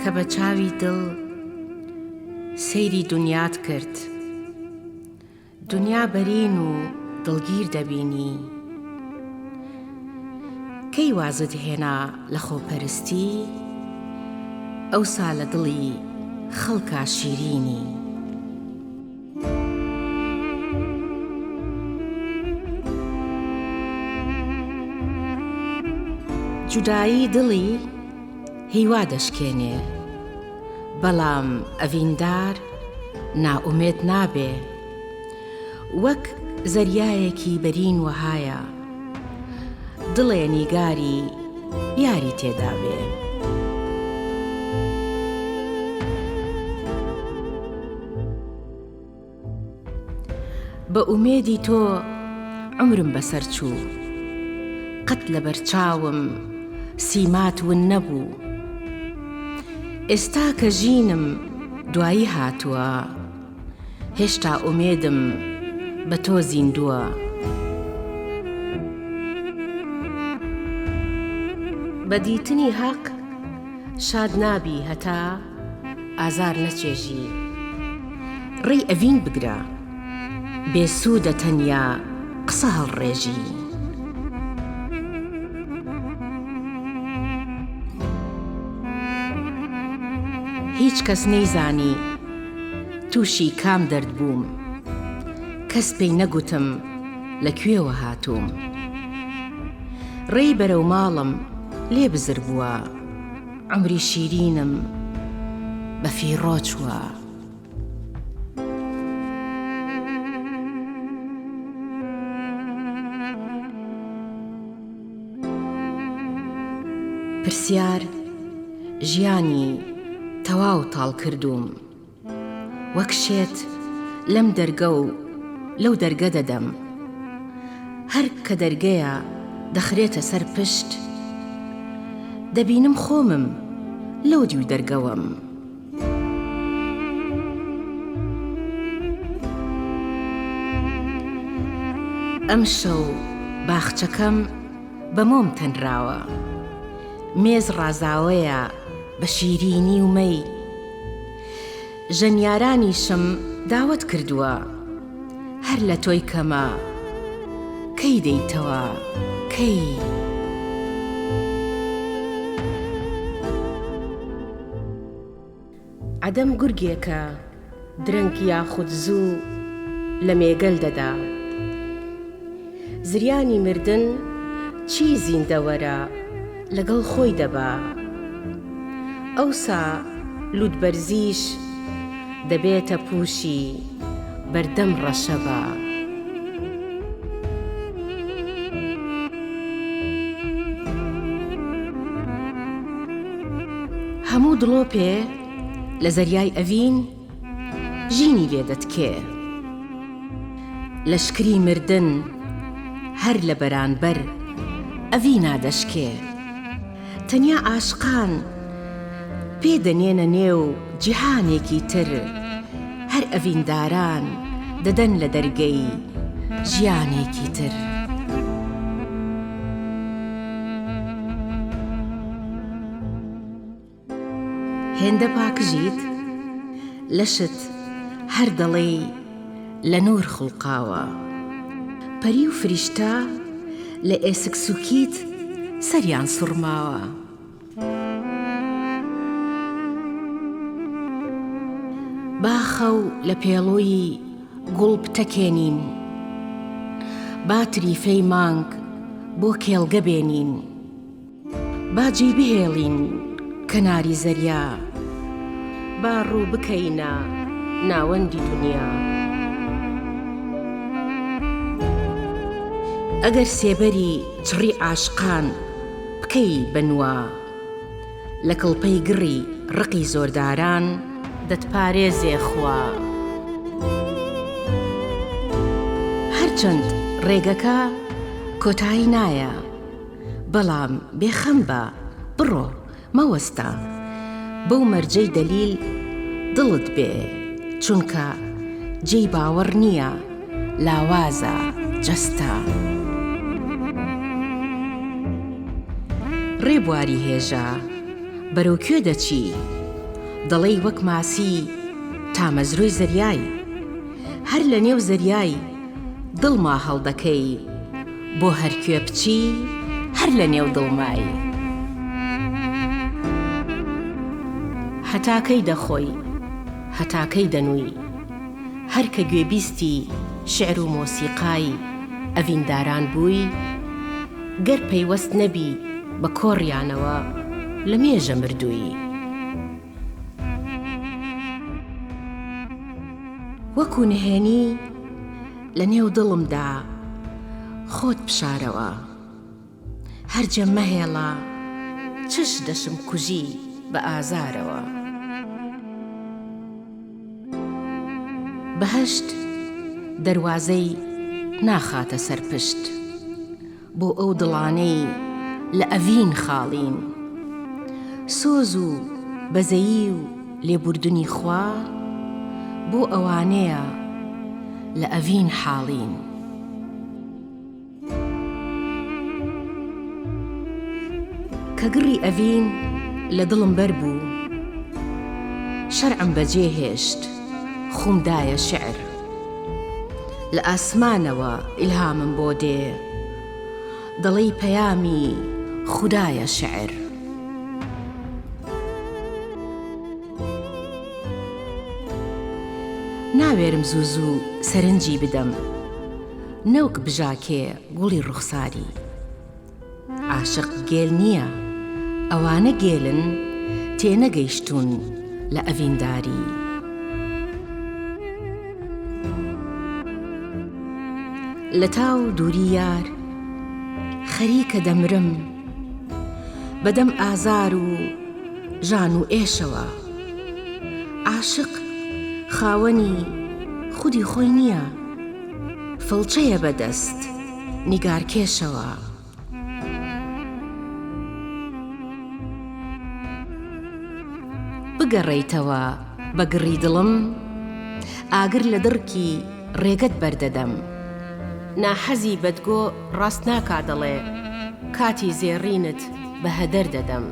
کە بە چاوی دڵ سەیری دونیات کرد دونیا بەرین و دڵگیر دەبینی کەی وازت هێنا لە خۆپەرستی ئەوسا لە دڵی خەڵکا شیرینی. جودایی دڵی هیوا دەشکێنێ بەڵام ئەڤیندار نائومێد نابێ وەک زەریایەکی بەرین وەهایە دڵێ نیگاری یاری تێدا بێ. بە ئومێدی تۆ عومرم بەسەر چوو قەت لەبەر چاوم سیمات ون نەبوو ئێستا کە ژینم دوایی هاتووە هێشتا ئومێدم بە تۆ زیندووە. بە دیتنی هەق شاد نابی هەتا ئازار نەچێژی. ڕێی ئەڤین بگرە بێ سوودە تەنیا قسە هەڵڕێژی. هیچ کەس نەیزانی تووشی کام دەرد بووم کەس پێی نەگوتم لە کوێوە هاتووم ڕێی بەرەو ماڵم لێ بزر بووە عومری شیرینم بە فیڕۆ چووە. پرسیار ژیانی تەواو تاڵ کردووم. وەک شێت لەم دەرگە و لەو دەرگە دەدەم. هەر کە دەرگەیە دەخرێتە سەر پشت، دەبینم خۆمم لەو دیو دەرگەوەم. ئەمشەو باخچەکەم بە مۆم تەنراوە. مێز ڕازاوەیە بە شیرینی و مەی. ژەنیارانیشم داوەت کردووە. هەر لە تۆی کەمە کەی دێیتەوە کەی؟ عەدەم گورگێکە درەنگ یاخود زوو لە مێگەل دەدا. زریانی مردن چی زیندەوەرە لەگەڵ خۆی دەبا. ئەوسا لووتبەرزیش دەبێتە پووشی بەردەم ڕەشەبا. هەموو دڵۆپێ لە زەریای ئەڤین ژینی لێ دەتکێ. لەشکری مردن هەر لە بەرانبەر ئەڤینا دەشکێ. تەنیا عاشقان پێ دەنێنە نێو جیهانێکی تر، هەر ئەڤینداران دەدەن لە دەرگەی ژیانێکی تر. هێندە پاکژیت لەشت هەر دەڵێی لە نوور خوڵقاوە. پەری و فریشتە لە ئێسک سووکیت سەریان سوڕماوە. با خەو لە پێڵووی گوڵ بتەکێنین. با تریفەی مانگ بۆ کێڵگە بێنین. با جێی بهێڵین کەناری زەریا. با ڕوو بکەینە ناوەندی دونیا. ئەگەر سێبەری چڕی عاشقان بکەی بە نوا. لە کڵپەی گڕی ڕقی زۆرداران دەتپارێزێ خوا. هەرچەند ڕێگەکە کۆتایی نایە. بەڵام بێ خەم بە، بڕۆ، مەوەستە، بەو مەرجەی دەلیل دڵت بێ، چونکە جێی باوەڕ نییە، لاوازە جەستە. ڕێبواری هێژا، بەرەو کوێ دەچی؟ دەڵێی وەک ماسی تامەزرۆی زەریای. هەر لە نێو زەریای دڵما هەڵدەکەی. بۆ هەر کوێ بچی هەر لە نێو دڵمای. هەتا کەی دەخۆی، هەتا کەی دەنووی؟ هەر کە گوێبیستی شیعر و مۆسیقای ئەڤینداران بووی، گەر پەیوەست نەبی بە کۆڕیانەوە، لە مێژە مردووی. وەکوو نهێنی لە نێو دڵمدا خۆت بشارەوە. هەر جێم مەهێڵە چش دەشم کوژی بە ئازارەوە. بەهەشت دەروازەی ناخاتە سەر پشت بۆ ئەو دڵانەی لە ئەڤین خاڵین. سۆز و بەزەیی و لێبوردنی خوا بۆ ئەوانەیە لە ئەڤین حاڵین. کە گڕی ئەڤین لە دڵم بەر بوو شەرعم بەجێ هێشت خوم دایە شیعر لە ئاسمانەوە ئیلهامم بۆ دێ دەڵێی پەیامی خودایە شیعر. ناوێرم زوو زوو سەرنجی بدەم. نەوک بژاکێ گوڵی ڕوخساری. عاشق گێل نییە، ئەوانە گێلن تێنەگەیشتوون لە ئەڤینداری. لە تاو دووری یار خەریکە دەمرم، بەدەم ئازار و ژان و ئێشەوە. عاشق خاوەنی خودی خۆی نییە، فڵچەیە بە دەست نیگارکێشەوە. بگەڕێیتەوە بە گڕی دڵم، ئاگر لە دڕکی ڕێگەت بەردەدەم. ناحەزی بەدگۆ ڕاست ناکا دەڵێ، کاتی زێڕینت بە هەدەر دەدەم.